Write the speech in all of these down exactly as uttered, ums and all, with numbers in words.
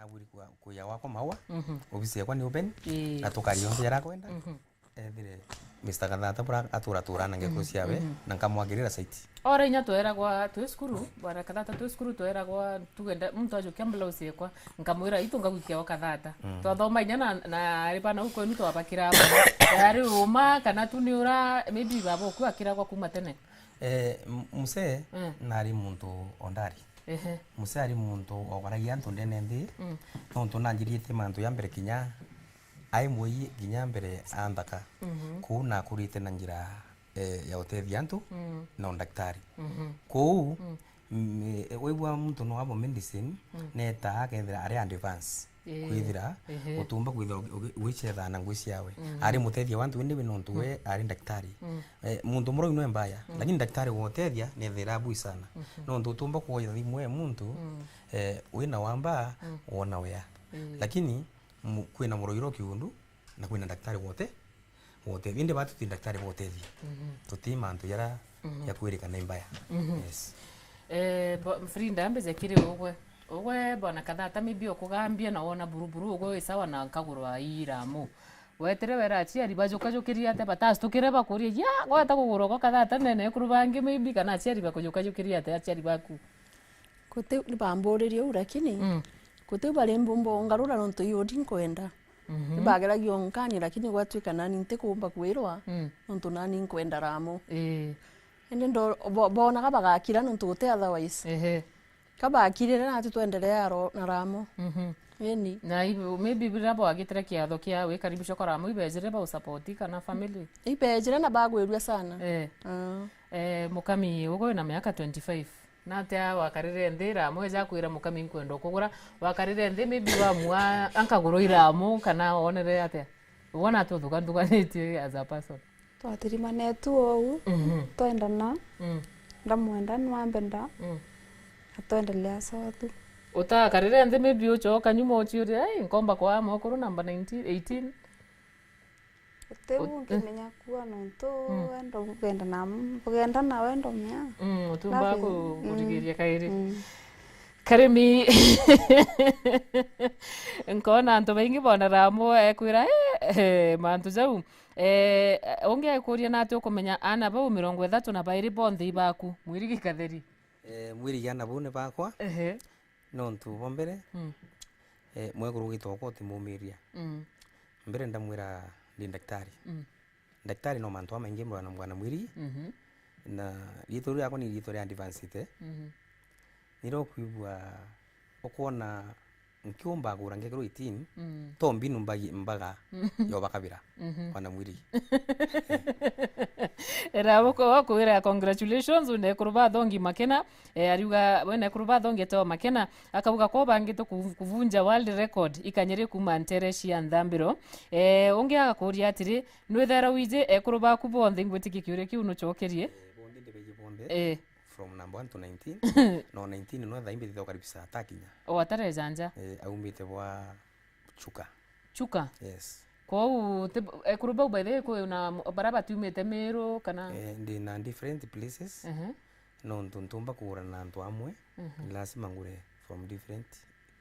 Agwiri kwa, kuya wakwa maua, Mhm. obisi yakwa ni open, Ii. na tukaria onthe jara akwenda. Mhm. Ethire Mister Kathata bura atura tura na ngekuru Mhm, ciawe, mhm. na nkamwagirira site. Ora inya tweragwa twi cukuru, bwana Kathata twi cukuru tweragwa tugenda, muntu ajukia blouse yakwa, nkamwira, "Itu ngagwikia o Kathata." Mm. Twathoma inya na, na ari bana uko ni twabakira abo. Yari uma kana tu ni ura, maybe baba uku akiragwa kuma tene. Eh, m-, mzee Mm. nari muntu ondari. Ehe. Mzee ari muntu okoragia antu ndene nthi, Mm. nontu nanjiritie mantu ya mbere kinya ai mwei kinya mbere anthaka. Mhm. Kuu nakurite na njira, eh, ya utethia antu Mm. na undaktari. Mhm. Kuu, Mm. mm, eh, waigua muntu no abo medicine, Mm. neta akethira ari advance. Ii. Kwithira, Ehe. utumba kwithira ugi-, ugi-, ugicetha na ngui ciawe. Mm. Ari mutethia wa antu indi we nontu we Mm. ari ndaktari. Mm. Eh, muntu murwaru no mbaya, Mm. lakini ndaktari wotethia nethira abui sana. Mhm. Nontu utumba kuoya thimu e muntu, Mm. eh, wina wamba, Mm. wona wea. Ii. Lakini, mu-, kwina murwaru o kiundu, na kwina ndaktari wote, wote. Indi batu ti ndaktari botethia. Mhm. Tuti mantu jara Mhm. ya kwirika ni mbaya. Mhm. Yes. Eh, bo-, Frida, mbize kiri ugwe. Ugwe, bwana Kathata, maybe ukugambia na wona buruburu, ugwe wi sawa na nkagurwa iramu. Wetire wera aciari bajukajukirie ate, batastukire bakuria, "Ya, gwata kugurwa gwa Kathata nene ekuru bangi maybe, kana aciari bakujukajukirie ate aciari baku?" Guti, ni bamburirie uu, lakini Mm. guti bari mbumba ungarura nontu iudi nkwenda. Mhm. Ibageragia unkania, lakini gwatuika nani ntikumba kwirwa, Mm. nontu nani nkwenda ramu. Ii. Indi ndo-, bo-, bonaga bagakira nontu guti otherwise. Ehe. Ka bakirire natu twenderea ro-, na ramu. Mhm. Indi. Na ibu-, maybe biria bwagitire kiatho kia wikaribisho kwa ramu, ibejire ba usapoti kana family? Ibejire na bagwirua sana. Eh. Ah. Eh, mukami, ugo wina miaka twenty-five. Natia wakarire nthi, ramu eja kwira mukami nkwenda kugura, wakarire nthi, maybe wamua ankagurwa iramu, kana wonere atia? Wona atia uthuga-, nthuganitie as a person? Twatirimanetue ou, Mhm. twendana, Mm. ndamwenda, nwambenda, Mm. na twendelea sawa tu. Utakarire nthi, maybe ucoka nyuma uciuria, "Ai, nkomba kwaa mwekuru namba nineteen, eighteen?" Uti Ut-, u nkimenya kuwa nontu Mm. wendo bugenda na, bugenda na wendo mia. Mm, utumba Nothing. ku-, Mm. kurigiria kairi. Mm. Karimi. Nkona antu baingi bona ramu ekwira, "Eh, eh, mantu jau." Eh, ungi ekuria nati ukumenya ana bau mirongo ithatu na bairi bonthe ibaku? Mwirigi Katheri. Eh, mwirigi ana bau ni bakwa. Ehe. Nontu bwa mbere, Mm. eh, mwekuru witwa Okoti Mumiria. Mm. Mbere ndamwira ndi ndaktari. Mm. Ndaktari no mantu amaingi bwana, bwana mwirigi. Mhm. Na riitwa riu riakwa ni riitwa ria advanced. Mhm. Nirio kwigua ukwona nkiumba kugura ngekirwo eighteen, Mm. to mbinu mbagi-, mbaga Mm. yoba kabira Mhm. bwana mwirigi. Era buko wakwira congratulations, unekuru bathongi makena. Eh, ariuga, we nekuru bathongete o makena, akauga, "Ko bangite ku-, kuvunja world record, ikanyiri kuma ntere cia nthambiro." Eh, ungi agakuria atiri, "Nwithaira wiji ekuru baku bonthe?" Ngwitikia kiuria kiu nucokerie. Eh, bonthe ndibeji bonthe. Eh. From number one to nineteen. No nineteen no thaa imbitite ukaribisa atakinya. O atarejanja. Eh, aumite bwa Chuka. Chuka? Yes. Kwou, ti-, ekuru bau by the way, kwina m-, baria batiumite Miru kana? Eh, ndi na different places. Ehe. Nontu ntumba kugura na antu amwe, Mhm. ni lazima ngure from different,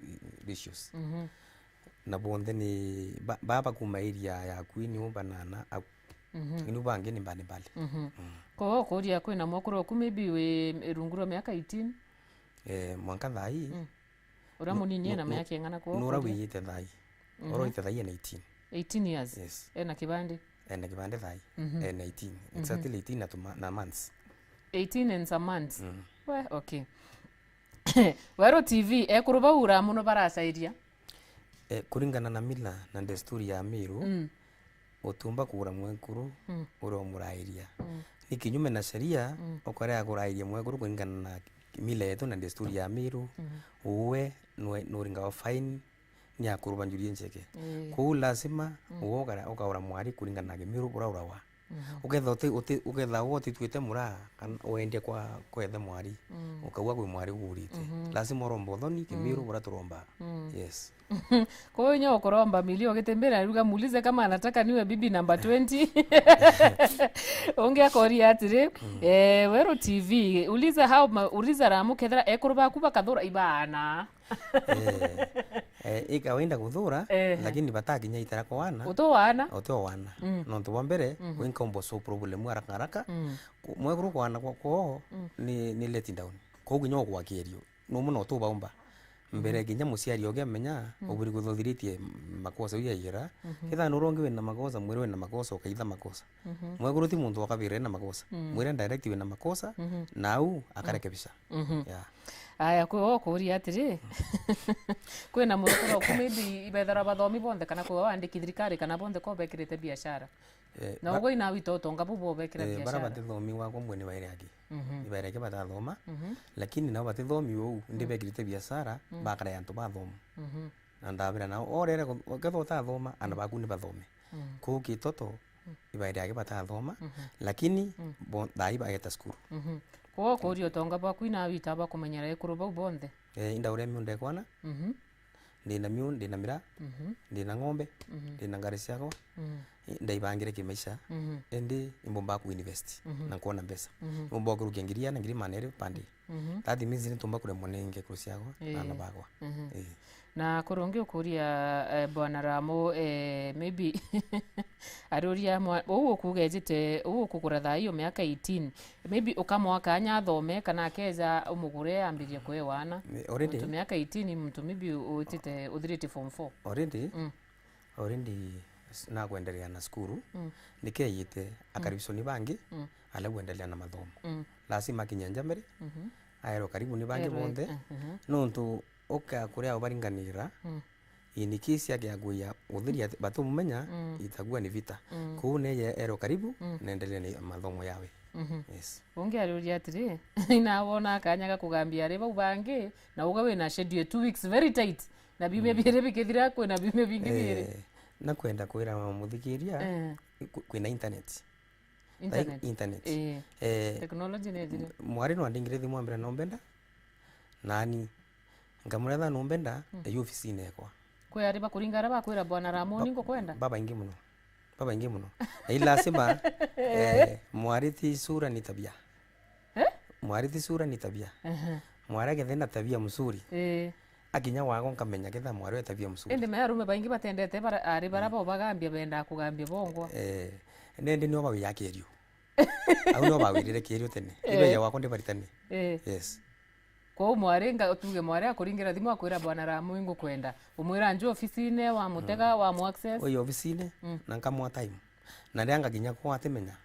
eh, ratios. Mhm. Na bonthe ni ba-, baba kuma area yaku ni umba na na au. Mhm. Lakini bangi ni mbali mbali. Mhm. Mm. Kwou ukuria kwina mwekuru oku maybe wi rungu rwa miaka eighteen? Eh, mwanka thaa ii. Mm. Uria munini ena miaka ing'ana kwou? Nura wiyite thaa ii. Mhm. Ura wiyite thaa ii ena eighteen. Eighteen years? Yes. Ena kibandi? Ena kibandi thaa ii. Mhm. Ena eighteen. Mhm. Exactly eighteen na tuma-, na months. Eighteen and some months? Mm. We, okay. Weru T V, ekuru bau ura muno baracairia? Eh, kuringana na mila na desturi ya Miru, Mm. utumba kugura mwekuru Mm. uria umurairia. Mm. Ni kinyume na sheria, Mm. ukarega kurairia mwekuru kuringana na mila yetu na desturi ya Miru, Mm. uwe nwe-, nuringawa fine ni akuru ba njuri incheke. Ii. Kwou lazima Mm. uwe ukara-, ukaura mwari kuringana na Kimiru buria urawa. Mhm. Uketha uti-, uti-, uketha uwe utituite mura, kana wendia kwa, kwa ithe mwari, Mm. ukauga kwi mwari ugurite. Mhm. Lazima uromba uthoni, Kimiru Mm. buria turomba. Mm. Yes. Kwou inya ukuromba milio ugitimbira aruga, "Muulize kama anataka niwe bibi namba twenty." Ungi akoria atiri, Mm. eh, Weru T V, uliza hao ma-, uliza Ramu kethira ekuru baku bakathura ibana. Eh. Eh, i kawaida kuthura, ehe, lakini batakinya itara kwana. Uto wana? Uto wana. Mm. Nontu bwa mbere, mhm, kwinka umbo so problem haraka haraka. Mm. Ku-, mwekuru kwana kwa kwoo, mm, ni, ni let down. Kou kinya ugwakirio. Numu no tubaumba. Mbere, mhm, kinya muciari oge amenya, mm, uburi kuthuthiritie makosa uyu yaira. Mhm. Kethira nuru ungi wina makosa, mwiri wina makosa, ukaitha makosa. Mhm. Mwekuru ti muntu wa kabira ena makosa. Mm. Mwire direct wina makosa, mhm, na au, mm, akarekebisha. Mhm. Yeah. Aya, kwi wo kuuria atiri, kwina mwekuru oku maybe ibethera bathomi bonthe kana kwi wo andiki thirikari kana bonthe ko bekirite biashara? Eh, na ba-, uguo ina wito utonga bu bobekira, eh, biashara. Bara batithomi gwakwa mbwe ni baire aki. Mhm. Ni baire aki batathoma, mhm, lakini nao batithomi uu, ndi, mm, bekirite biashara, mm, bakara antu bathoma. Mhm. Na ndabira nao, orere ku-, ketha utathoma, ana, mm, baku ni bathome. Mm. Kuu kitoto, mm, ibaire aki batathoma, mhm, lakini, mm, bo-, thai bageta cukuru. Mhm. Kuu kuuria utonga bwaku ina wita bakumenyera ekuru bau bonthe? Eh, inda uria miunda ekwana. Mhm. Ndina miu, ndina mira, mhm, ndina ng'ombe, mhm, ndina ngari ciakwa, mhm, i-, ndaibangire kimaisha, mhm, indi imbomba ku invest, mhm, na nkwona mbeca. Mhm. Imbomba kurukia ngiri iana, ngiri magana eri per day. Mhm. That means ni tumba kuremwa ni ngekuru ciakwa, ii, na ana bakwa. Mhm. Ii. Na kuri ungi ukuria, eh, Bwana Ramu, eh, maybe aruria mwa-, uu ukuga ejite, uu ukugura thaa iyo miaka eighteen, maybe ukamwa kanya athome, kana akeja umugure ambirie kuewa ana. Ni, already. Muntu miaka eighteen, muntu maybe utite, uthirite form four. Already, mm, already s-, nakwendelea na cukuru, mm, nikeyite, mm, akaribishwa ni bangi, mm, ala kwendelea na mathomo. Mm. Lazima akinya njamere, mhm, aerwe karibu ni bangi, erwe, bonthe, mhm, nontu uka kuria ubaringanira, mm, in case agiakuya uthiria batumumenya, mm, itakuwa ni vita. Mm. Kuu neye erwe karibu, mm, nendelee na mathomo yawe. Mhm. Yes. Ungi ariuria atiri, ina wona kanya ga kugambia ari bau bangi, na uga wina schedule two weeks very tight, na biumia, mm, biiri bikithira, kwina biumia bingi biiri. Eh, na kwenda kwira muthikiria, eh, ku-, kwina internet. Internet. Like internet. Eh. Eh, technology ni ejire. M-, mwari no andingire thimu ambira no mbenda, nani nkamuretha no mbenda, mm, eyu ofisine ekwa. Kwi ari bakuringa aria bakwira Bwana Ramoni, ba-, ngukwenda? Babaingi muno. Babaingi muno. Na i lazima, eh, mwari ti sura ni tabia. Eh? Mwari ti sura ni tabia. Ehe. Mwari akethira ena tabia mzuri, eh, akinya wako nkamenya ketha mwari we tabia mzuri. Indi me arume baingi batendete bara-, ari bara, mm, bo bagambia, bendaa kugambia bongwa. Eh, nendi nio bawiya kirio. Au nio bawirire kirio tene. Eh. Ibeya wako ndibaritane. Eh. Yes. Kwou mwari nga-, tuge mwari akuringira thimu akwira, "Bwana Ramu, ingukwenda." Umwira, "Nju ofisine," wamutega, mm, wamu access. Oi ofisine, mm, na nkamwa time. Na riria ngakinya kwao atimenya.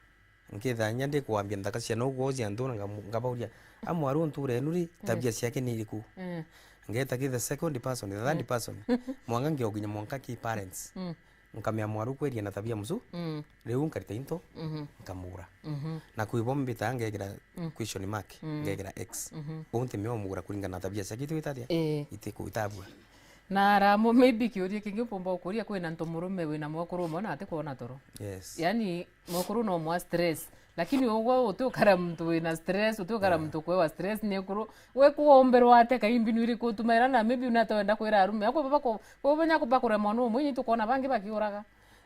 Nkethira inya ndikwambia nthaka cia nou kwao cia nthuna, ngamu-, ngabauria, "A mwaru nturenu ri, mm, tabia ciake ni iriku?" Mm. Ngeta ki the second person, the third, mm, person. Mwanga ngiokinya mwanka ki parents. Mm. Nkamea mwaru kweria na tabia mzuri, mm, riu nkarita into, mhm, nkamura. Mhm. Na kwi bo mbita ngekira, mm, question mark, mm, ngekira X. Mhm. Uu ntimea umugura kuringana na tabia ciake itwitatia? Ii. Itikuitabua. Na Ramu, maybe kiuria kingi mpumba ukuria, kwina ntu murume wina mwekuru umwe na atikwona toro. Yes. Yani, mwekuru no mwa stress. Lakini ugwe utiukara muntu wina stress, utiukara, yeah, muntu kwewa stress ni ekuru. We kuomberwa atia, ka imbinu iriku utumaira, na maybe unatwenda kwira arume aku bako-, we ubenya kuba kuremwa nu umwe, ni tukwona bangi bakiuraga.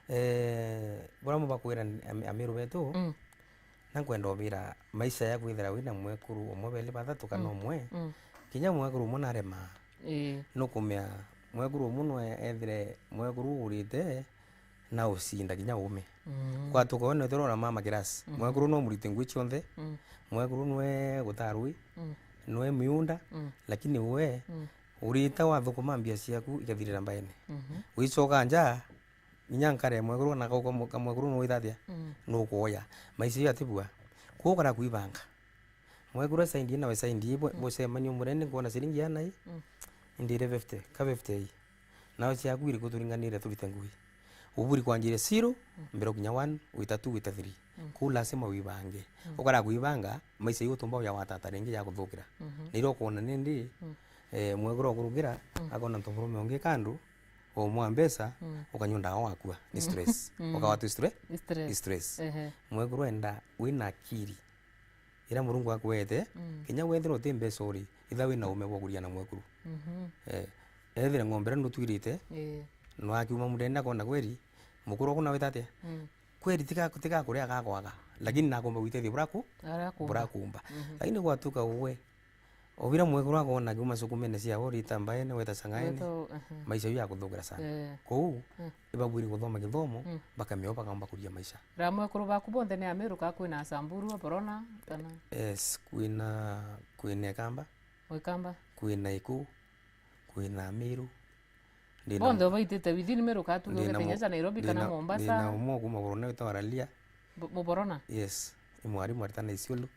Eh, buria mubakwira ni am-, amiru betu, mm, na nkwenda ubira maisha ya kwithira wina mwekuru umwe, beli, bathatu kana, mm, umwe, mm, kinya mwekuru umwe narema. Ii. Nukumea mwekuru umwe no ethire mwekuru ugurite na ucinda kinya ume. Mm. Kwatuka we nwethirwa na mama kirasi. Mm. Mwekuru no murite ngui cionthe. Mm. Mwekuru nwe gutarui. Mm. Nwe miunda. Mm. Lakini we, mm, urita wathukuma mbia ciaku ikathirira mbaene. Mhm. Wicoka nja, inya nkare mwekuru na kauka mu-, ka mwekuru no ithathia. Mm. Nukuoya. Maisha iyo atibua. Kuu ukara kuibanga. Mwekuru saindi nawe saindi, bwe-, mm, bucemania umurene nkwona ciringi iana ii, mm, indire fifty, ka fifty ii. Nawe ciaku iriku turinganire turite ngui? Uburi kwanjire zero, mm, mbere ukinya one, wita two, wita three. Mm. Kuu lazima wibange. Mm. Ukara kuibanga, maisha iu utumba uya watata ringi ya kuthukira. Mhm. Nire ukwona nindi, mm, eh, mwekuru ukurugira, mm, akona ntu murume ungi kandu, umwa mbeca, mm, ukanyua ndawa wakua. Ni, mm, stress. Mm. Ukawa tu stre-, stress. Stress. Ehe. Mwekuru enda wina akiri. Ira Murungu akuete, mm, kinya wethira uti mbeca uri, itha wina ume bwa kuria na mwekuru. Mhm. Eh, ethire ng'ombe ira nutwirite, eh, nwakiuma mundene akona kweri, mukuru aku nawita atia? Mm. Kweri tiga, tiga kuria agakwaga, lakini nakomba gwitethia buraku-, arakumba, burakumba. Mhm. Lakini gwatuka uwe, Obira mwekuru akoona kiuma sukumene cia ori tambaene weta sangaene, Weta u-, aha. Maisha yu yakuthukira sana. Eh. Kou, Mm. ibabwiri guthoma githomo, Mm. bakameo bakaomba kuria maisha. Ra mwekuru baku bonthe ni Amiru ka kwina Samburu, Borona, kana? Yes, kwina, kwina Ekamba, Mwikamba? Kwina Iku, kwina Amiru. Ndina Bonthe ubaitite within Miru ka tuge ndina Kenya mo-, cha Nairobi kana ndina, Mombasa? Ndina umwe kuma Borona witwa Aralia. Bo-, Muborona? Yes. Ni mwarimu aritana Isiolo.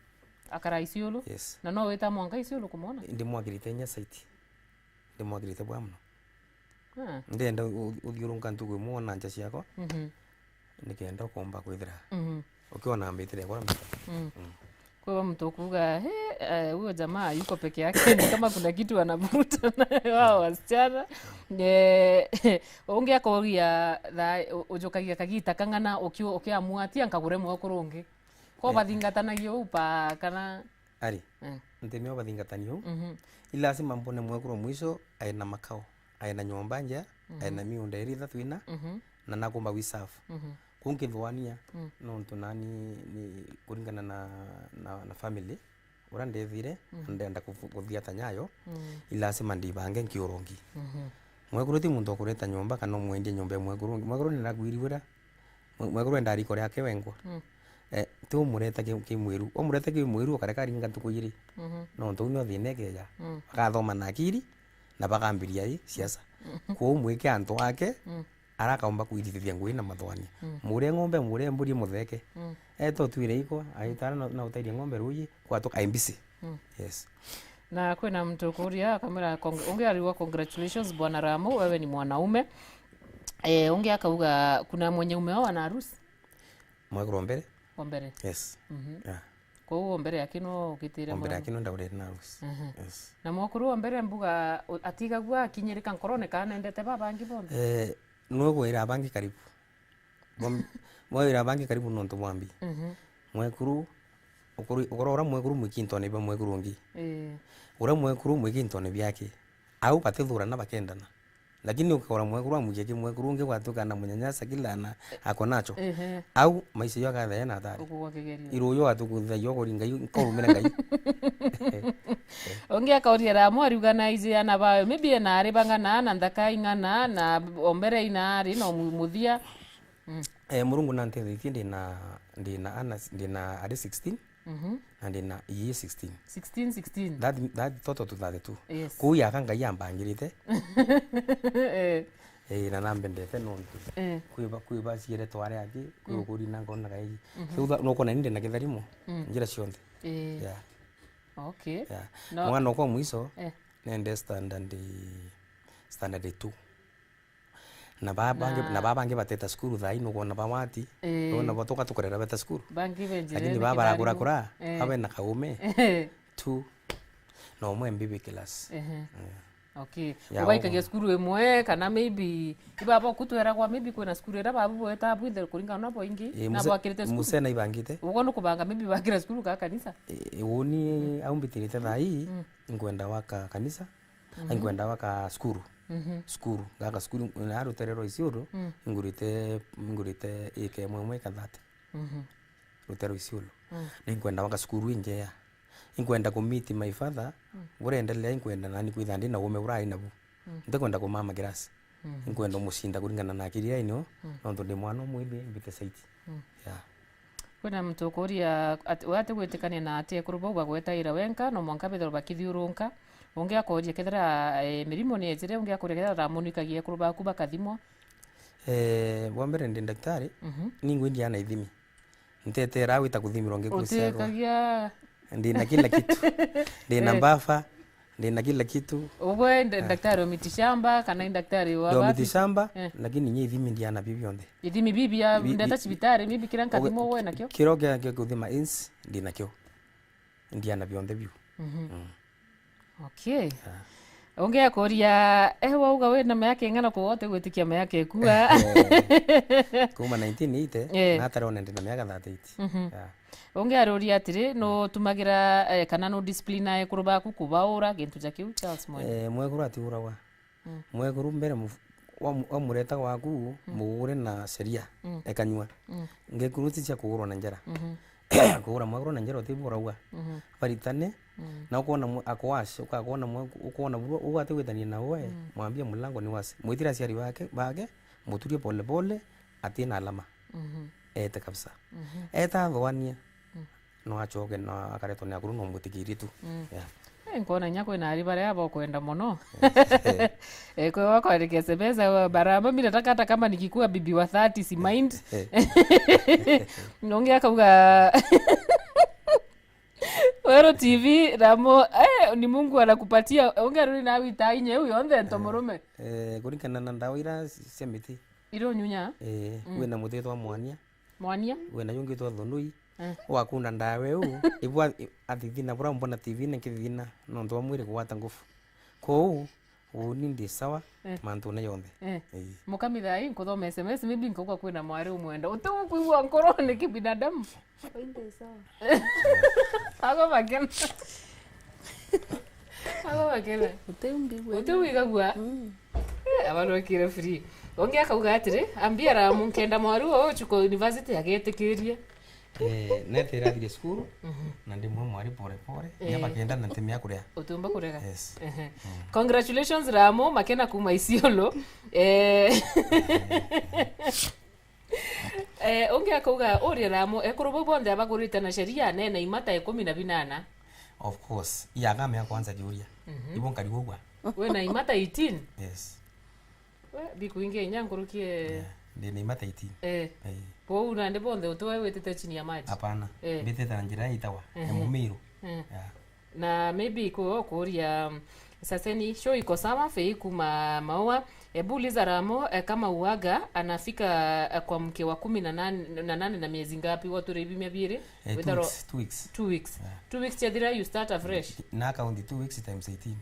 Akara Isiolo? Yes. Na no wita mwanka Isiolo kumwona? Ndimwakirite inya site. Ndimwakirite bwa muno. Ah. Ndenda u-, uthiurunka ntuku imwe na nja ciakwa. Mhm. Nikenda ukomba kwithira. Mhm. Ukiona mbitire kwa mbita. Mm. Mm. Kwa hivyo mtu kuga, "He, eh, huyo jamaa yuko peke yake, ni kama kuna kitu anavuta nayo hao wasichana." Eh, ungi akoria, tha-, u-, ujukagia kagita kang'ana uki-, ukiamua, "Tia nkagure mwekuru ungi." Ko Eh. bathingatanagia uu pa kana Ari, Mm. ntimio bathingatania uu. Mhm. I lazima mbone mwekuru mwisho aina makao, aina nyomba nja, Mhm. aina miunda iri ithatu ina, Mhm. na nakumba wi serve. Mhm. Kuu nkithwania, Mm. nontu nani ni kuringana na, na, na family, uria ndethire, Mhm. ndenda kufu-, kuthiata nyayo, Mm. i lazima ndibange nkiurongi. Mhm. Mwekuru ti muntu ukureta nyomba kana umwendie nyomba ya mwekuru ungi. Mwekuru ni nakwiriwira, Mwe-, mwekuru enda riko riake wengwa. Mm. Eh, ti umureta ki, ki mwiru. Umureta ki mwiru, ukareka aringa ntuku ijiri. Mhm. Nontu uu nio thina ikeja. Mm. Bakathoma na akiri, na bakambiria i siasa. Mm. Kwou mwike antu ake, Mm. arakaomba kwirithithia ngui na mathwania. Mm. Murie ng'ombe, murie mburi, mutheke. Mm. Eto twire ikwa, aitara na, na utairie ng'ombe ruuji, kwatuka ai busy. Mm. Yes. Na kwina mtu ukuria, akamwira, "Cong-, ungi arigwa, 'Congratulations, Bwana Ramu, wewe ni mwanaume.'" Eh, ungi akauga, "Kuna mwenye umeoa na harusi?" Mwekuru wa mbere? Wa mbere? Yes. Mhm. Yeah. Kwou wa mbere yake no ugitire Wa mbere mwana? Yake no ndaurire na harusi. Mhm. Yes. Na mwekuru wa mbere mbuga, u-, atigagua akinyirika nkorone kana nendete babangi bonthe? Eh, nwe gwira abangi karibu. Bom-, mwawira bangi karibu nontu bwa mbi. Mhm. Mwekuru, ukuru-, ukoro uria mwekuru mwiki intone bia mwekuru ungi. Ii. Uria mwekuru mwiki intone biake. Au batithurana bakendana. Lakini ukagura mwekuru amwikia ki mwekuru ungi gwatuka na munyanyasa kila na ako nacho. Ehe. Au maisha yo akathae na hatari. Ukugwa kigerio. Iruyo atukuthagia ukuri Ngai, nkorumira Ngai. Ungi akauria Ramu ariuga na iji ana bawe. Maybe ena ari bang'ana na nthaka ing'ana na ombere ina ari no mu-, muthia. Mm. Eh, Murungu nantethetie ndina, ndina ana, ndina ari sixteen, Mhm. na ndina ii sixteen. Sixteen, sixteen. That, that total to thirty-two. Yes. Kuu yaka Ngai ambangirite. Eh. Eh, na nambendete nontu. Eh. Kwiba, kwiba ciere tware aki, kwi Mm. ukuri na ngona gai. Mhm. So, tha-, nukona ni ndina kitharimo, Mm. njira cionthe. Eh. Yeah. Okay. Yeah. No. Mwana okwa mwiso, Eh. nende standard, standard two. Na ba-, bangi, Ah. Na ba bangi bateta cukuru thaa ii, nukwona bawati. Eh. Nukwona bo tuka tukurera beta cukuru. Bangi benjire. Lakini ni ba kitharimo. Baragura kura, Eh. Babe na kaume. Eh. Tu. Na umwe M B B class. Ehe. Eh. Okay. Ya, ubaikagia uguo. Cukuru imwe, kana maybe, ibaba kutweragwa maybe kwina cukuru ira babu bweta bwithe kuringana na boingi, Eh, na muse-, bwakirite cukuru. Muse na ibangite. Uguo nukubanga maybe bakira cukuru ka kanisa. Eh, uni au mbitirite thaa ii, Mm. Nkwenda waka kanisa. Mhm. Inkwenda waka cukuru. Mhm. Cukuru. Ngaka cukuru, na rutere rwa Isiolo, Mm. ingurite, ingurite ika imwe imwe ika thirty. Mhm. Rutere rwa Isiolo. Mm. Na inkwenda waka cukuru injea. Inkwenda ku meet my father, Mm. buria endelea, inkwenda nani kwitha ndi na ume buria ai nabu. Mm. Ntikwenda kumama kirasi. Mhm. Inkwenda umucinda kuringana na akiri yainio, Mm. nontu ndi mwana umwithi, mbite site. Mm. Yeah. Kwina muntu ukuria at-, we atigwitikania na ati ekuru bau bagwetaira wenka, no mwanka bethirwe bakithiurunka. Ungi akoria kethira, eh, mirimo ni ejire, ungi akoria kethira ramunikagia ekuru baku bakathimwa. Eh, bwa mbere ndi ndagitari, Mhm. ningwe ndiana ithimi. Ntetera wita kuthimirwa ngikuciarwa. Utikagia. Ndina kila kitu. Ndina Eh. Mbafa, ndina kila kitu. Ugwe nda-, Eh. Daktari wa mitishamba, kana ni daktari wa Ndio wapi? Mitishamba, Eh. Lakini nye ithimi ndiana bibionthe. Ithimi bibi ya Bi-, ndeta bi-, cibitari, maybe kira nkathimo Uge-, we nakio? Kiro kia, kia kuthima ins, ndinakio. Ndiana bionthe biu. Mhm. Mm. Okay. Yeah. Ungi akuria, eh, wauga wina miaka ing'ana kuga utigwitikia miaka ikua? Eh, kuma nineteen eighty, Eh. Na atari ona ndina miaka thirty-eight. Mhm. Yeah. Ungi aruria atiri, nutumagira, eh, kana nu discipline ekuru baku kubaura, gintu ja kiu, Charles Mwende? Eh, mwekuru atiuragwa. Mm. Mwekuru mbere muf-, wamu-, wamureta gwaku, Mm. mugure na sheria, Mm. ekanyua. Mm. Ngekuru ti cia kugurwa na njara. Mhm. Kugura mwekuru na njara utibu urauga. Mhm. Baritane, Mm. Na ukoona mwe-, ako wash, uka-, akoona mwe-, ukoona buru, uu ati gwitania na we, mm, mwambie mlango ni wash. Mwitire aciari bake, bake, muturie pole pole, atina alama. Mhm. Eete kabisa. Mhm. Eeta athoania. Mm. No acoke, no akaretwa ni akuru, no mwitikirie tu. Mm. Yeah. Eh, nkwona inya kwina ari baria bokwenda mono. Eh, kwi wakwandika S M S, eh, baramba, mimi nataka hata kama nikikuwa bibi wa thirty, si mind. Eh. Na ungi akauga, Weru T V, Ramo, eh, ni Mungu anakupatia. Ungi aruri na wita inye u yonthe nto murume. Eh, kuringana na ndawa ira cia miti. Iro nyunya? Eh, mm, kwina muti witwa mwania. Mwania? Kwina jungi witwa thunui. Eh. Wakunda ndawa iu, ibwa athithina bura mbona T V-ini nkithithina, nontu wa mwiri kugwata nguvu. Kou, uuni ndi sawa, eh, mantune jonthe. Eh. Ii. Mukami thaa ii nkuthoma S M S, maybe nkauga kwina mwari umwenda. Uti ukwigua nkorone kibinadamu. Oi, ndi sawa. Ago bakena. Ago bakena. Uti umbigua. Uti wigagua? Mm. Eh, abantu bakire free. Ungi akauga atiri, ambia Ramu nkenda mwari uyu uchuko university agetikirie. Eh, netira athire cukuru, mhm, na ndimwe mwari pore pore. Eh. Nya bakenda na ntemea kuria. Utiumba kurega. Yes. Ehe. Mm. Congratulations, Ramu, makena kuma Isiolo. Eh. Eh, ungi akauga, uria Ramu, ekuru bau bonthe abagurite na sheria, nena imata ikumi na binana. Of course. Iya akamea kwanza kiuria. Mhm. Ibo nkarigwa ugwa. Wina imata eighteen? Yes. We, bikwingia inya nkurukie. Yeah, ndina imata eighteen. Eh. Eh. Kwou nandi bonthe utiwe witite chini ya maji? Hapana. Eh. Mbitite na njira itawa, ehe, ya Mumiru. Eh. Yeah. Na maybe kwi ukuria, um, Saseni, show iko sawa, Fei kuma Maua. Ebu uliza Ramo, eh, kama uaga anafika, eh, kwa mke wa kumi na nane, na nane na miezi ngapi? Watu rebimia biiri? Eh, two weeks, two weeks. Two weeks. Yeah. Two weeks chathira, you start afresh. Na county two weeks times eighteen.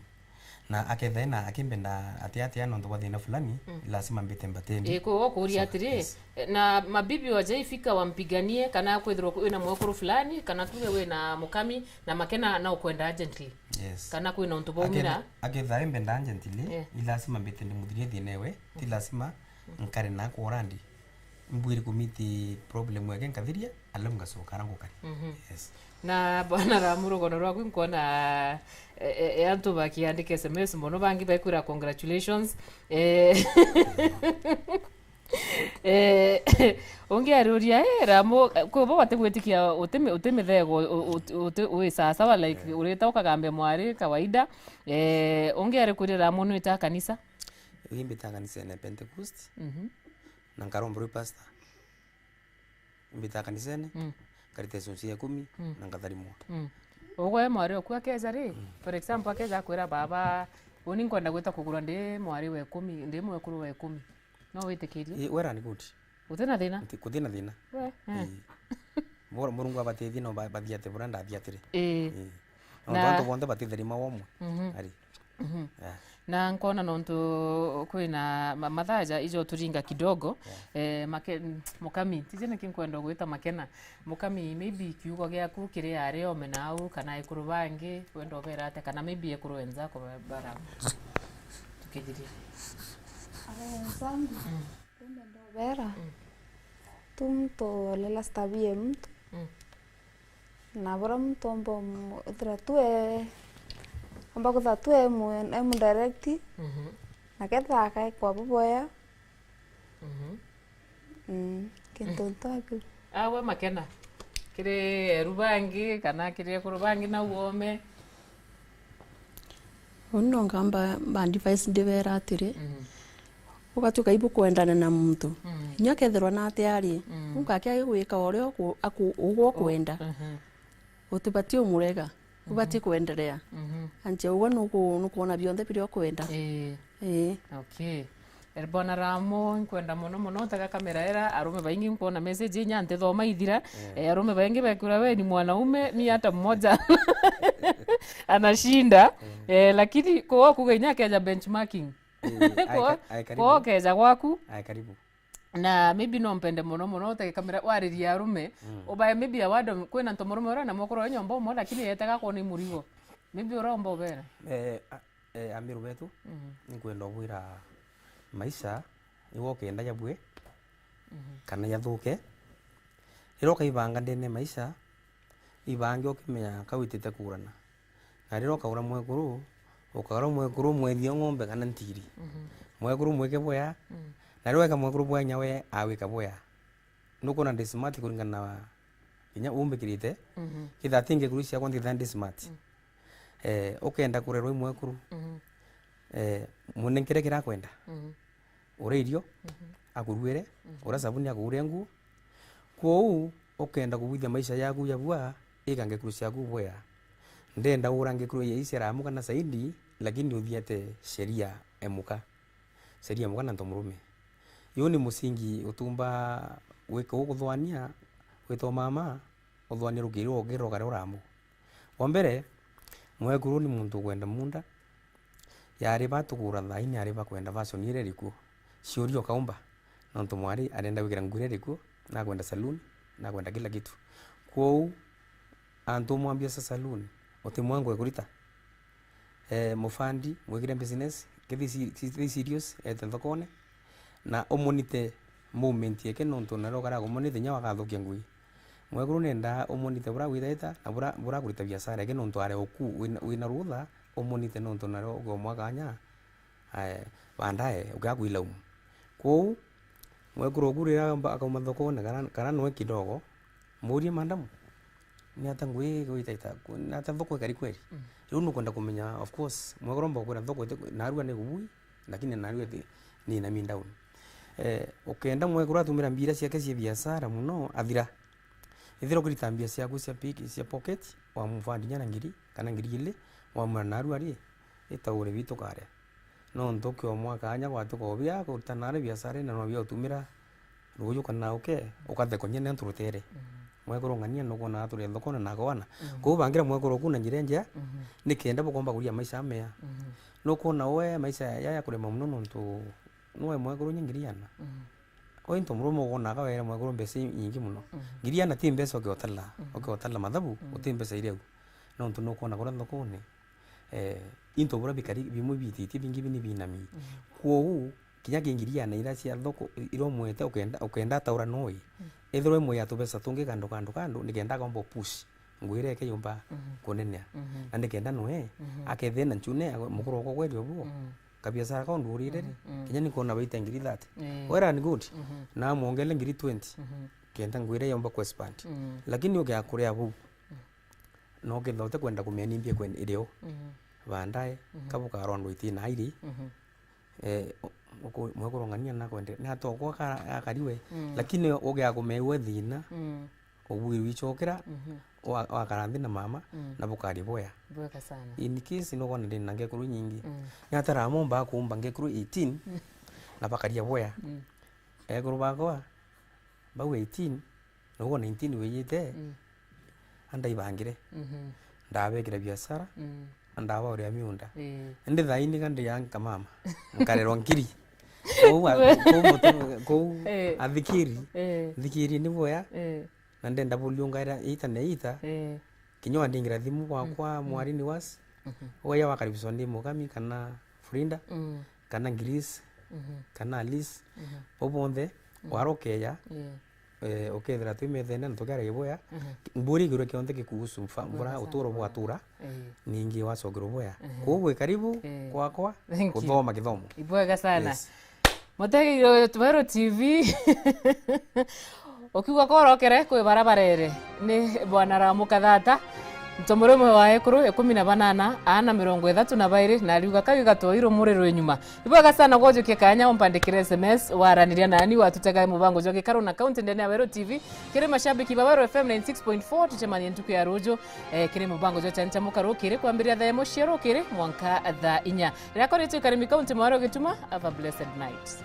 Na aketha ena akimbenda atia atia nontu bwa thina fulani, mm, lazima mbite mbatendi. Eh, kwi ukuria atiri, yes, eh, na mabibi wajaifika wampiganie, kana kwithirwa wina mwekuru fulani, kana tuge wina mukami, na makena na ukwenda urgently. Yes. Kana kwina untu baumira. Aketha, aketha embenda urgently, eh, ni lazima mbite ndimuthirie thina ewe, ti lazima nkare na kwa urandi. Mbwiri kumiti problem yake nkathiria, alafu ngacoka ara ngukari. Mhm. Yes. Na bwana Ramu, rugono rwaku nkwona, e, e, e, antu bakiandika S M S mono, bangi bekwira congratulations. Eh, eh, ungi ariuria, eh, Ramu, eh, kwi bo batigwitikia utimi-, utimithego, u-, u-, uti-, wi sawasawa, like, eh, urita ukagambia mwari kawaida. Eh, ungi arikwira Ramu nwita kanisa? Ii mbita kanisene Pentecost. Mhm. Na nkaromberwa i pastor. Mbitaga kanisene, mm, nkarita icunci ya ikumi, mm, na nkatharimwa. Mm. Ugwe mwari oku akeja ri, mm, for example, akeja akwira, "Baba, uni nkwenda gwita kugura ndi mwari wa ikumi, ndi mwekuru wa ikumi." No witikirie? Ii, well and good. Utina thina? Nti-, kutina thina. We, eh. Ii. Bora Murungu abatithie no ba-, bathiate buria ndathiatire. Ii. Ii. Na nontu antu bonthe batitharima womwe. Mhm. Ari. Mhm. Yeah. Na nkona nontu kwina ma-, mathaja ijo turinga kidogo, yeah, eh, make-, m-, mukami, tije niki nkwenda gwita makena. Mukami, maybe kiugo giaku kiri ari ome nau, kana ekuru bangi, wenda ubera atia, kana maybe ekuru wenzako ba-, bara. Tukijiria. Aya wenzangu. Mm. Kumbe ndobera, mm, tu mtu olela stabi e mtu. Mm. Na bura muntu omba umu-, ethira tu e, omba kwithira tu e mu-, e mu direct, mhm, na kethira akae kwa buboya. Mhm. Mm, kintu ntu akiu. Awe makena. Kiri eru bangi, kana kiri ekuru bangi nau ome. Uni no nkamba ba advice ndibera atiri, mhm, ugatuika ibukwendana na muntu. Mm. Inya kethirwa na atia ari, mm, ungakia gwika uria uku-, aku-, ugwe ukwenda. Mhm. Utibati umurega. Ubatie, mhm, kwenderea. Mhm. Anche ugwe nuku-, nukwona bionthe biria ukwenda. Ii. Ii. Okay. Eh, Bwana Ramo, nkwenda mono mono utega kamera era, arume baingi nkwona message inya ntithoma ithira. Eh. Eh, arume baingi bekwira, "We ni mwanaume, ni hata mmoja anashinda." Eh. Eh, lakini kwa kuga inya keja benchmarking. Eh, ai kwa, ka-, ai karibu. Kwa keja gwaku. Ai karibu. Na maybe no mpende mono mono utege kamera waririe arume. Mm. Ubae maybe a word of, kwina ntu murume uria na mukuru wa nyomba umwe, lakini yetega kwona i murigo. Maybe uromba ubera. Eh, a-, Eh, Amiru betu, mhm, ninkwenda ubwira maisha, iwe ukenda jabue, mhm, kana jathuke. Riria ukaibanga ndene maisha, ibange ukimenya ka witite kuurana. Na riria ukagura mwekuru, ukagura mwekuru mwethie ng'ombe kana ntigiri. Mhm. Mwekuru mwike bwea, mm, na riria weka mwekuru bwea, nya we awika bwea. Nukwona ndi smart kuringana na kinya umbikirite, mhm, kethira ti ngekuru ciakwa, nthitha ndi smart. Mm. Eh, ukenda kurerwa i mwekuru, mhm, eh, munenkere kiria akwenda. Mhm. Uria irio, mhm, akuruire, mhm, uria sabuni akuure nguo. Kwou, ukenda kubwithia maisha yaku ya bua, ika ngekuru ciaku bwea. Ndenda ura ngekuru ya icera muka na saidi, lakini uthiete sheria emuka. Sheria muka na ntomurume. Yu ni musingi utumba wika ukuthwania, witwa mama, uthwania rukiri rwa ukiro karia uramu. Wa mbere, mwekuru ni muntu ukwenda munda. Yari ba tugura thaini, yari ba kwenda fashion iria iriku. Ciuria ukaumba, nontu mwari arenda gwikira nguo iria iriku, nakwenda saloon, nakwenda kila kitu. Kwou, antu umwambia sa saloon, uti mwangu ekurita. Eh, mufandi, mwikire business, kithi si-, si-, si-, serious, ete thokone, na umunite movement yake, nontu nario ukara kumunite nya wakathukia ngui. Mwekuru nenda umunite bura gwitaita, na bura, bura kurita biashara yake, nontu are oku, wina, wina rutha, umunite nontu nario ukiomwa kanya, eh, baadaye, ukiakwilaumu. Kwou, mwekuru oku riria aumba, akauma thokone, kana, kana noe kidogo, Muurie, "Madam, ni ata ngui gwitaita? Ni ata thoko ikari kweri?" Mm. Riu nukwenda kumenya, of course, mwekuru omba gukwira thoko iti, narua ni kubui, lakini narua iti, ni na me down. Eh, ukenda mwekuru atumira mbira ciake cia biashara muno, athira. Ithira ukirita mbia ciaku cia piki, cia pocket, wamufandi nya na ngiri, kana ngiri ili, wamwira narua ri, itaure bitu karia. Nontu ukiomwa kanya gwatuka ubia, kuruta nari biashara ina no bia utumira, ruuju kana uke, ukathekonya ni antu rutere. Mhm. Mwekuru ng'ania nukwona aturi thokone na akoana. Mhm. Kwou bangira mwekuru oku na njira injea, mhm, nikenda bukomba kuria maisha amea. Mhm. Nukwona we maisha ya, ya kurema muno nontu nwe mwekuru nya ngiri ana. Mhm. Oi ntu murume ukwona akawere mwekuru mbeca inyingi muno. Mhm. Ngiri ana ti mbeca ukiotala, mhm, ukiotala mathabu, mhm, uti mbeca iria u. Nontu nukwona kuria thokone, eh, into bura bikari bimwe biititie, bingi bini binami. Mhm. Kwou, kinya kingiriana ira cia thoko, i-, ira umwete ukenda, ukenda ataura noi. Mhm. Ethirwa imwe ya tubeca tungi kando, kando, kando, nikenda akomba push. Ngwire eke yumba, mhm, kunenea. Mhm. Na nikenda noe, mhm, akethena nchune, mukuru okwa kweri obuo. Mhm. Kabiashara kau ndurire ri, mhm, mhm, kinya nikona baita ngiri thirty. Eh. Well and good. Mhm. Na amwongele ngiri twenty. Mhm. Kenda ngwire yomba ku expand. Mhm. Lakini ukia kuria buu. Mhm. No kethira utikwenda kumenya ni mbia kwenda irio. Mhm. Baadaye, mhm, kabukarwa ndwiti na iri. Mhm. Eh, uku-, mwekuru ng'ania nakwende, natokwa akara-, akariwe, mm, lakini ugia kumeua thina, mm, ubwirwe icokera, mhm, wa-, wakara nthi na mama, mm, na bukari bwea. Bwega sana. In case nukwona ndina ngekuru nyingi, mm, nyatara momba kuumba ngekuru eighteen, mm, na bakaria bwea. Mm. Ekuru bakwa, bau eighteen, Nukwona nineteen wijite, mm, andaibangire. Mhm. Ndabekira biashara, mm, na ndabauria miunda. Ii. Indi thaini ka ndianka mama, nkarerwa nkiri. Kou a-, kou mutu-, kou, eh, athikiri, eh, nthikiri ni bwea, eh, na ndenda buliungaira ita na ita. Eh. Kinya wandingira thimu gwakwa, mm, mm, mwari ni was, mhm, ugeja wakaribishwa ndi Mugami kana Frinda, mm, kana Greece, mhm, kana Alice, mhm, bau bonthe, mm, wara ukeja, yeah, eh, ukethira twi methene na tukiaragia bwea, mhm, mburi iguru kionthe gikuhusu fa-, bwega mbura sana, uturo bwega. Bwatura, eh, ningi wacokerwa bwea. Mhm. Kwou wi karibu, eh, gwakwa, thank you, guthoma githomo. Ibwega sana. Yes. Mutegi Weru T V. Ukiuga korokere kwi bara barere. Ni Bwana Ramuka Thata. Ntomurume wa ekuru ikumi na banana, aana mirongo ithatu na bairi, na ariuga kau igatoi rumuri rwi nyuma. Ibwega sana gwojukia kanya umpandikire S M S, waraniria nani, watutega mubango jwa gikaru na kaunti ndene ya Weru T V. Kiri mashabiki ba Weru F M ninety six point four, tucemanie ntuku ya ruju, eh, kiri mubango jwa Chancha Mukaru, kiri kwambiria thaa imwe cia rukiri mwanka thaa inya. Riakwa ritwa Ikarimi Kaunti, mwaro Gituma. Have a blessed night.